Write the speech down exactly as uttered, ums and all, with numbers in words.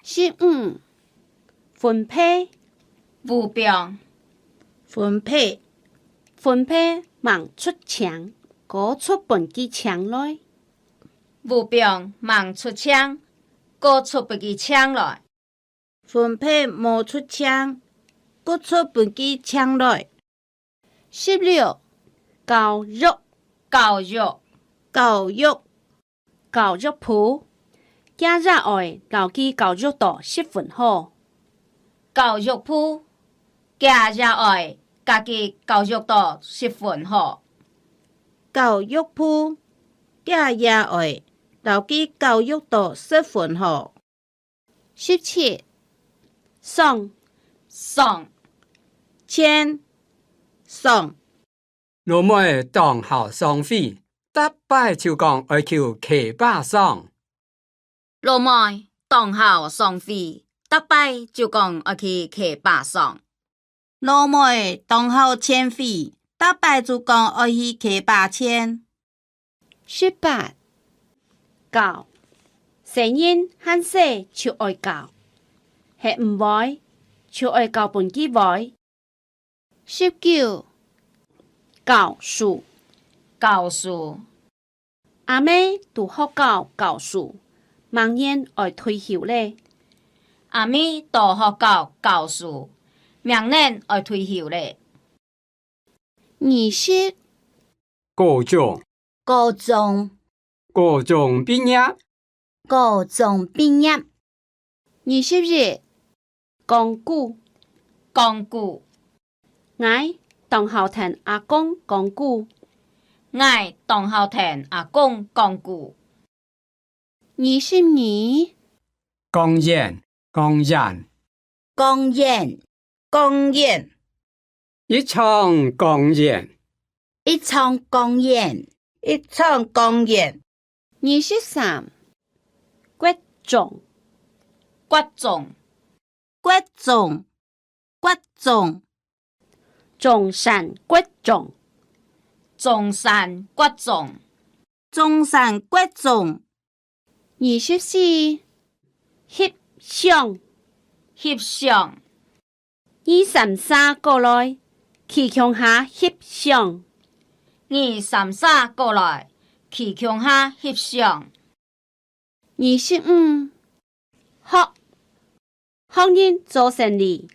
十五、分配、有放、分配、分配吂出淨，過出分佢淨來。有放吂出淨，過出分佢淨來。分配無出淨，過出分佢淨來。 十六、教育、教育、教育、教育部，厥爺哀摎佢教育到十分好。教育部，厥爺哀摎佢教育到十分好。教育部，厥爺哀摎佢教育到十分好。 十七、賞、賞、錢、賞。老妹當好賞費，逐擺就講愛求溪壩賞。老妹當好賞費，逐擺就講愛去溪壩賞。 老妹當好錢費，逐擺就講愛去溪壩錢。十八、教，細人還細就愛教，係毋會，就愛教分佢會。十九、教書、教書。 阿姆在學校教書，明年愛退休咧。阿姆在學校教書，明年愛退休咧。二十、高中、高中、高中畢業、高中畢業。 二十一、講古、講古。𠊎當好聽阿公講古。𠊎當好聽阿公講古。二十二、講演、講演、講演、講演。 一場講演，一場講演，一場講演。二十三、國中、國中、國中、國中。中山國中、中山國中、中山國中。 二十四、翕相、翕相。二三儕過來，企共下翕相。二三儕過來，企共下翕相。二十五、學、 學人做生理，